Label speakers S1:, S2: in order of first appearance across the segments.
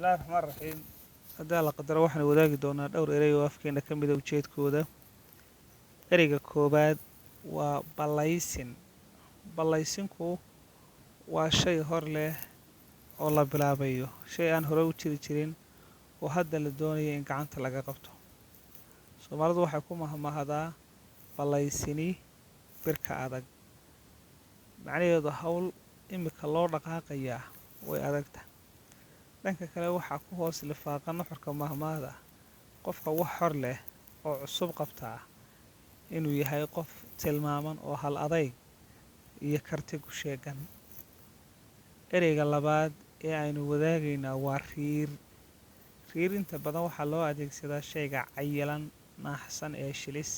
S1: Bismillahi raxmaan raxiim. Haddii la qadaro, waxaan wadaagi doonaa dhowr erey oo afkeena ka mida ujeedkooda. Ereyga koowaad waa ballaysin. Ballaysinku waa shay hor leh oo la bilaabayo, shay aan hore u jiri jirin oo hadda la doonayo in gacanta laga qabto. Soomaalidu waxay ku mahmahdaa "ballaysini birka adag", macnaheedu hawl imika loo dhaqaaqayaa way adagta. Dhanka kale, waxaa ku hoos lifaaqa nuxurka mahmaahda qofka wax hor leh oo cusub qabtaa inuu yahay qof tilmaaman oo hal adayg iyo karti ku sheegan. Ereyga labaad ee aynu wadaagaynaa waa riir. Riir inta badan waxaa loo adeegsadaa shayga cayilan, naaxsan ee shilis.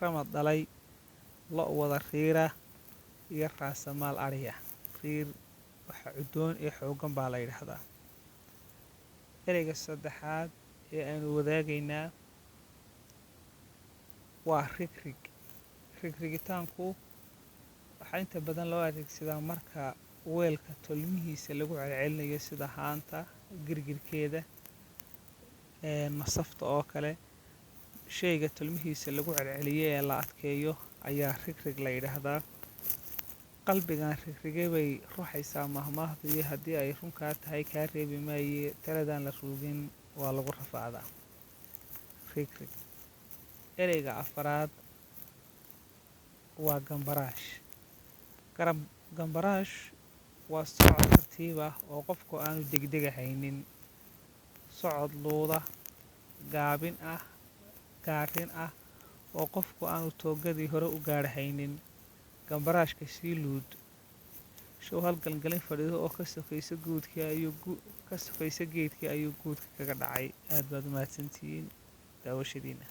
S1: Ramad dhalay, lo' wada riira iyo raasamaal adhiya. Riir waxa cudoon ee xooggan baa la yidhaahdaa. Ereyga saddexaad ee aynu wadaagaynaa waa rigrig. Rigrigitaanku waxaa inta badan loo adeegsadaa marka weelka tolmihiisa lagu celcelinayo, sida haanta girgirkeeda, masafta oo kale. Shayga tolmihiisa lagu celceliyo ee la adkeeyo ayaa rigrig la yidhaahdaa. Qalbigan rigrige bay ruxaysaa mahmaahdu, iyo haddii ay runkaa tahay kaa reebi maaye, taladaan la ruugin waa lagu rafaadaa. Rigrig. Ereyga afaraad waa gambaraash. Garab gambaraash waa socod tartiib ah oo qofku aanu degdegahaynin, socod luuda, gaabin ah, gaarin ah oo qofku aanu toogadii hore u gaadhahaynin. Gambaraashka sii luud. Show hal galgalin fadhido oo ka sokaysa guudkii ayuu ka sokaysa geedkii ayuu guudka kaga dhacay. Aad baad u mahadsantihiin daawashadiina.